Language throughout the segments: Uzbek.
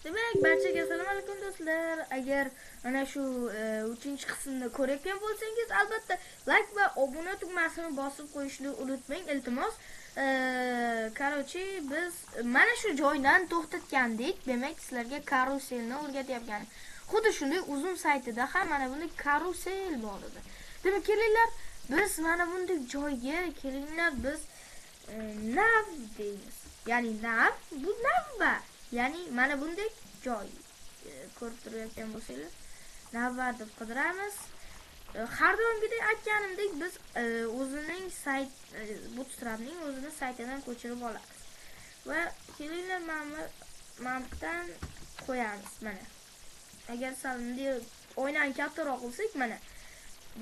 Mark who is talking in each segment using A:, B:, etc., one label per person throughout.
A: Demak, barchaga assalomu alaykum do'stlar. Agar mana shu 3-qismni ko'rayotgan bo'lsangiz, albatta like va obuna tugmasini bosib qo'yishni unutmang, iltimos. Короче, biz mana shu joydan to'xtatgandik. Demak, sizlarga karuselni o'rgatyapman. Xuddi shunday Uzum saytida ham mana bunday karusel bor edi. Demak, kelinglar, biz mana bunday joyga kelinglar, biz nav deymiz. Ya'ni nav, bu navba. Ya'ni mana bunday joy ko'rib turayotgan bo'lsanglar, navba deb qidiramiz. Har doimgidek aytganimdek, biz o'zining sayt Bootstrapning o'zini saytidan ko'chirib olamiz. Va kelinglar, mana budan qo'yamiz mana. Agar sal bunday oynani kattaroq qilsak, mana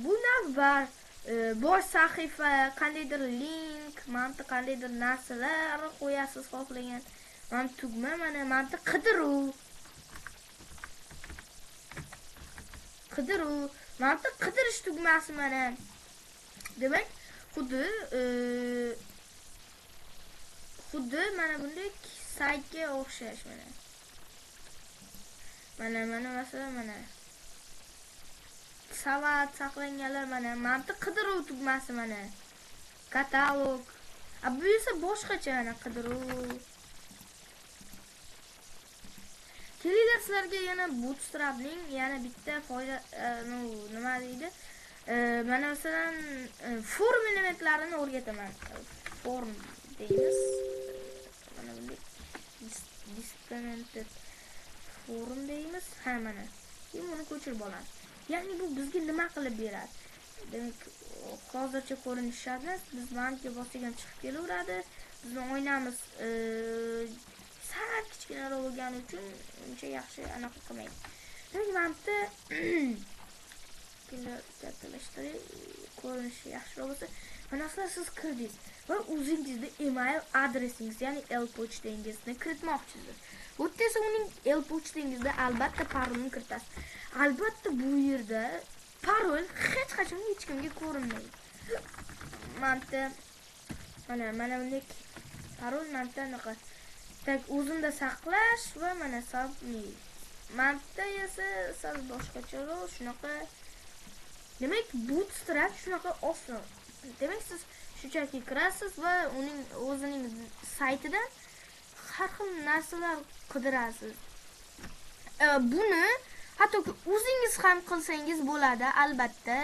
A: bu navba, bosh sahifa, qandaydir link, mana qandaydir narsalar qo'yasiz xohlagan. Mana tugma, mana qidiruv. Qidiruv, mana qidirish tugmasi mana. Demak, xuddi mana bunday saytga o'xshash mana. Mana masalan mana savat saqlanganlar mana, mana qidiruv tugmasi mana. Katalog. Bu esa boshqacha mana qidiruv. Kelinglar, sizlarga yana Bootstrapning yana bitta foyda, nima deydi? Mana masalan form elementlarini o'rgataman. Form deymiz. Mana bunday disconnected form deymiz. Ha, mana. Keyin buni ko'chirib olamiz. Ya'ni bu bizga nima qilib beradi? Demak, hozircha ko'rinishi shart emas. Biz bankka bossak ham chiqib kelaveradi. Bizning oynamiz sal kichkinaroq bo'lgani uchun uncha yaxshi anaqa qilmaydi. Demak, mana bu yerda kattalashtirib ko'rinishi yaxshiroq bo'lsa, mana sizlar siz kirdingiz va o'zingizni email adresingiz, ya'ni el-pochtangizni kiritmoqchisiz. Bu yerda esa uning el-pochtangizda albatta parolni kiritasiz. Albatta bu yerda parol hech qachon hech kimga ko'rinmaydi. Mana bu yerda mana bunday parol, mana bu yerda anaqa tak o'zimda saqlash va mana submit. Mana bu yerda esa sal boshqacharoq shunaqa. Demak, Bootstrap shunaqa oson. Demak, siz shunchaki kirasiz va uning o'zining saytidan har xil narsalar qidirasiz. Buni hattoki o'zingiz ham qilsangiz bo'ladi, albatta.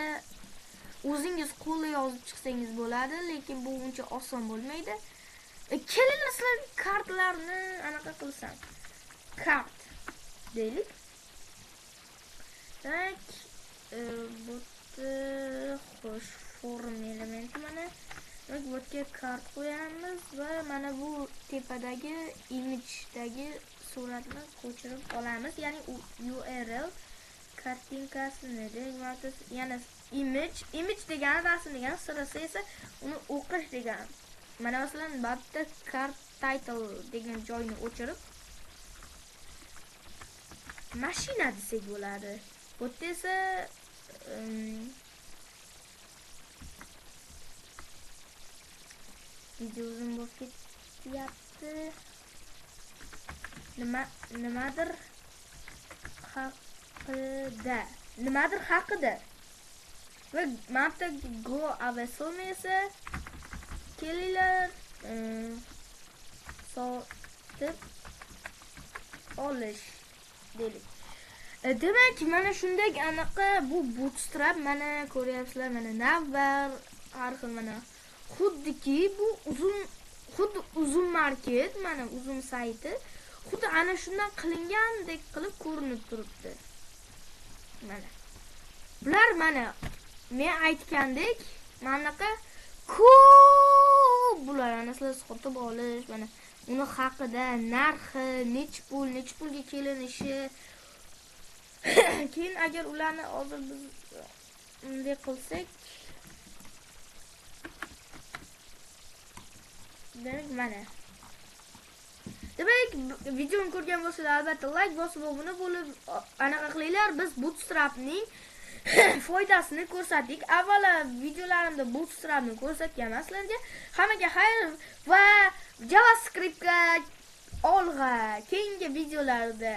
A: O'zingiz qo'lda yozib chiqsangiz bo'ladi, lekin bu uncha oson bo'lmaydi. Kelinglar, sizlar kartlarni anaqa qilsam. Kart deylik. Tak, bu xo'sh form elementi mana. Demak, bu yerga kart qo'yamiz va mana bu tepadagi image'dagi suratni ko'chirib olamiz, ya'ni URL kartinkasini. Demak, yana image degani rasm degani, sirasi esa uni o'qish degani. Mana masalan, bu yerda card title degan joyni o'chirib mashina desak bo'ladi. Bu yerda esa video uzun bo'lib ketyapti. Nimadir haqida. Nimadir haqida. Va mana bu yerda go avasolni esa kelinglar, sotib olish deylik. Demak, mana shunday anaqa bu Bootstrap mana ko'ryapsizlar, mana navbar har xil mana xuddiki bu uzun, xuddi Uzum market, mana Uzum sayti xuddi ana shundan qilingandek qilib ko'rinib turibdi. Mana bular mana men aytgandek mana bunaqa ko'p bular, ana sizlar sotib olish, mana uni haqida, narxi, nech pul, nech pulga kelinishi. Keyin agar ularni hozir biz bunday qilsak, demak mana. Demak, videoni ko'rgan bo'lsangiz albatta like bosib obuna bo'lib anaqa qilinglar. Biz Bootstrapning foydasini ko'rsatdik. Avvalo videolarimda Bootstrapni ko'rsatganman sizlarga. Hammaga xayr va JavaScriptga Olg'a, keyingi videolarda.